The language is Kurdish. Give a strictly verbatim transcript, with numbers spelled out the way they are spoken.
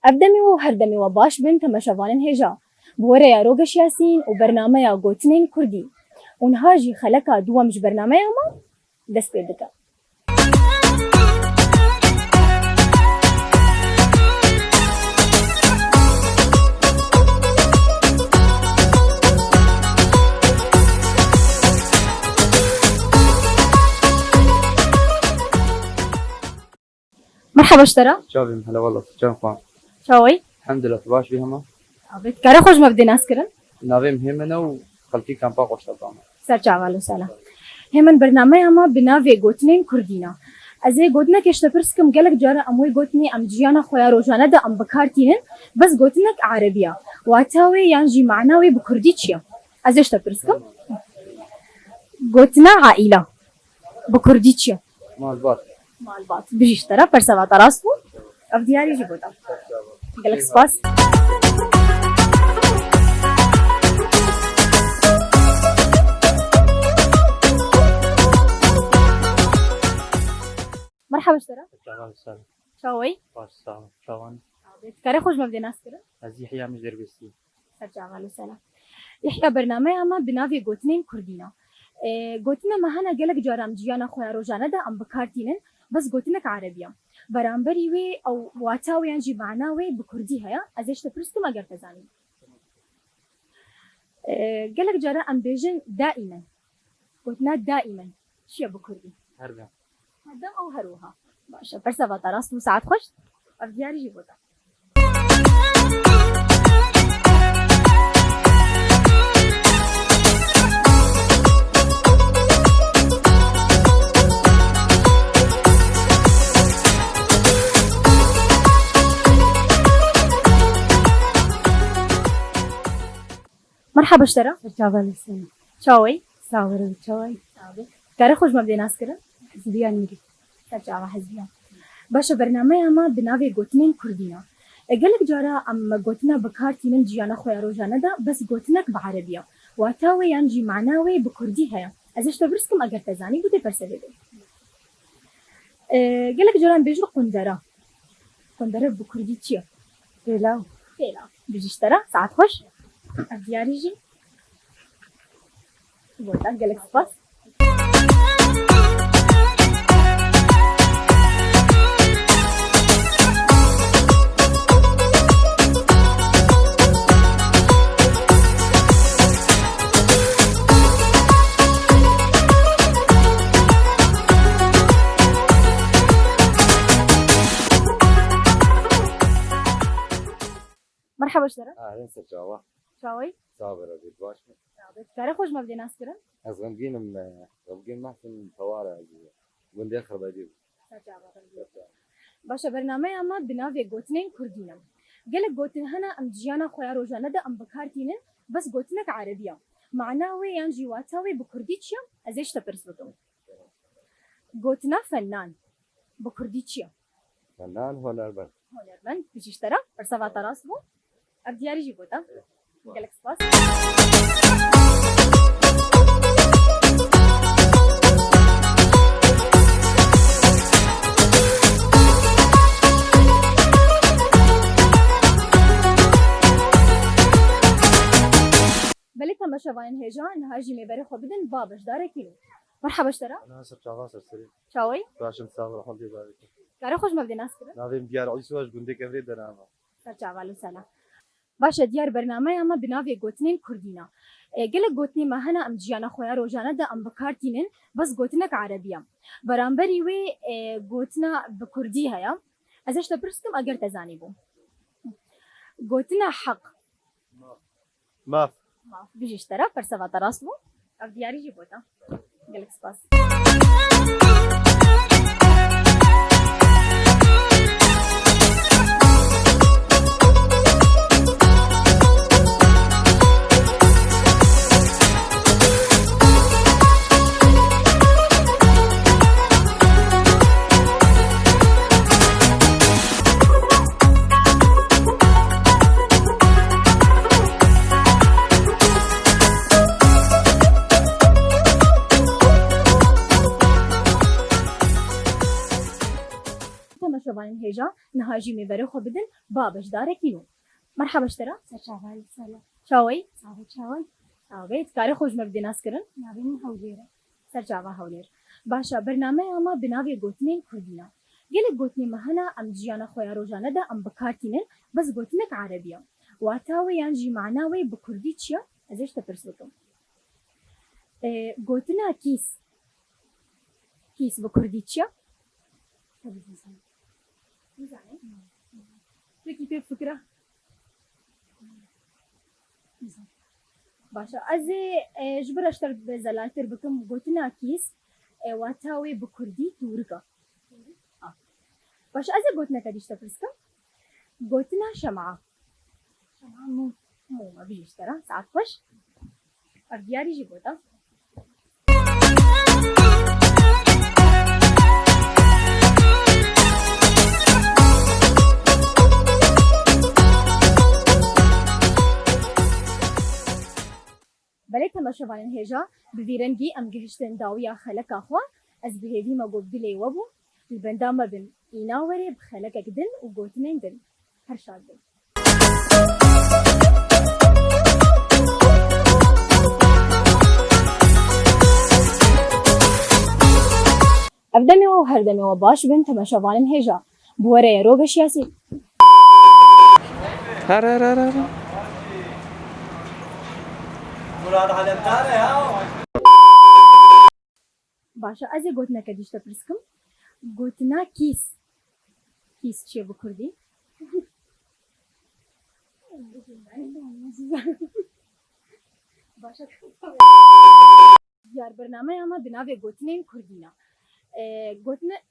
Ev demê we û her demê we baş bin, temaşevanên hêja. Bi we re ya Rogeş Yasîn û bernameya Gotinên Kurdî. Û niha jî xeleka duwem ji bernameya me dest pê dike. Merhaba ji te re. Çavim, hele wala, çavim xwan. Çawî? Elhamdulillah, tu baş bî hema? Abi, kare xwe ji me bidê nas kirin? Navê min Hêmen e û xelkî kampa xweş dibame. Ser çava li sala. Hêmen, bernameya me bi navê Gotinên Kurdî ne. Ez ê gotinekê ji te pirs kim, gelek cara em wê gotinê em di jiyana xwe ya rojane de em bi kar tînin, bes gotinek erebî ye. Wata wê yan jî mana wê bi kurdî çi ye? Ez ê ji te pirs kim. Gotina aîla bi kurdî çi ye? Malbat. Malbat. Bijî ji te re, persa te rast bû. Ev diyarî jî bo te. Gelek spas. Merhaba ji te re. Çawa ser. Çawî? Baş, sağ ol. Çawan. Kare xwe ji me bidê nas kirin? Ez Yehya, min ji Dêrbêsî. Ser çava li sala. Yehya, bernameya me bi navê Gotinên Kurdî ne. E, gotina me hene gelek cara em jiyana xwe ya rojane de em bi kar tînin, bes gotinek erebî ye. Beramberî wê ew wata wê yan jî mana wê bi kurdî heye. Ez ê ji te pirs kim eger te zanî. E, gelek cara em bêjin daîmen. Gotina daîmen çi ye bi kurdî? Herdem. Herdem ew her wiha. Baş e, persa te rast bû, saet xweş. Ev diyarî jî bo te. Merhaba ji te re. Çava li sala. Çawî? Sağ ol, çawî? Kare xwe ji me bidê nas kirin? Hizbiyan Mirî. Ser çava Hizbiyan. Baş e, bernameya me bi navê Gotinên Kurdî ne. E, gelek cara em gotina bi kar tînin jiyana xwe ya rojane de, bes gotinek bi erebî ye. Wata wê yan jî mana wê bi kurdî heye. Ez ê ji te pirs kim, eger te zanî, bû tê perse bidê. E, gelek cara em bêjin qundera. Qundera bi kurdî çi ye? Pêlav. Pêlav. Bijî ji te re, saet xweş. Ev diyarî jî bo te, gelek spas. Merhaba ji te re. Ahlen, ser çava. Çawî? Sağ ol, Rabî, baş mı? Sağ ol. Kare xwe ji me bidê nas kirin? Ez Xemgîn im, e, Xemgîn Mehsin Tewar e, ez gundê Xirbedî bûm. Ser çava Xemgîn. Baş e, bernameya me bi navê Gotinên Kurdî ne. Gelek gotin hene em jiyana xwe ya rojane de em bi kar tînin, bes gotinek erebî ye. Mana wê yan jî wata wê bi kurdî çi ye? Ez ê ji te pirs bikim. Gotina fenan bi kurdî çi ye? Fenan, hunermend. Hunermend, bijî ji te re, persa te rast bû. Ev diyarî jî bo te. Gelek spas. Belê temaşevanên hêja, niha jî mêberê xwe bidin ba beşdarekî nû. Merhaba ji te re. Ana ser çava, ser serî. Çawî? Baş im, sağ ol, elhamdülillah. Kare xwe ji me bidê nas kirin? Navê min Diyar Îso, ez ji gundê Kevrê derama. Ser çava li sala. Baş e, Diyar, bernameya me bi navê Gotinên Kurdî ne. E, gelek gotinê me hene em jiyana xwe ya rojane de em bi kar tînin, bes gotinek erebî ye. Beramberî wê, e, gotina bi kurdî heye. Ez ê ji te pirs kim, eger te zanîbû. Gotina heq. Maf. Maf. Bijî ji te re, persa te rast bû. Ev diyarî jî bo te. Gelek spas. Hêja, niha jî mêberê xwe bidin ba beşdarekî nû. Merhaba ji te re. Ser çava, selam. Çawayî? Çava, çawayî. Çawayî, dikarê xwe ji me bidê naskirin? Navê min Hewlêr e. Ser çava Hewlêr. Baş e, bernameya me bi navê gotinên kurdî ne. Gelek gotinên me hene, em di jiyana xwe ya rojane de em bi kar tînin, bes gotinek erebî ye. Wata wê yan jî mana wê bi kurdî çi ye? Ez ê ji te pirs bikim. E, gotina kîs. Kîs bi kurdî çi ye? Tabii ki sen. Nizanî. Pekî pê fikra. Nizanî. Baş e. Ez ê, e, ji bo ji te re zelaltir bikim. Gotina kîs, e, wata wê bi kurdî tûrik e. Ha. Baş e, ez ê gotineke dî ji te pirs kim. Gotina şema. Şema mûm. Mûm e, bijî ji te re. Saet xweş. Ev diyarî jî gotin. Belê temaşevanên hêja, bi vî rengî em gihiştin dawiya xeleka xwe. Ez bi hêvî me got dilê we bû. Li benda me bin, îna werê bi xelekek din û gotinên din. Her şad bin. Ev demê we û her demê we baş bin, temaşevanên hêja. Bi we re ye Roge Şiyasî. Her, her, her, her. Murat Alemdar e ya. Baş e, ez ê gotineke dî ji te pirs kim. Gotina kîs. Kîs çi ye bi kurdî? Baş e. Diyar, bernameya me bi navê gotinên kurdî ne. E, gotine-,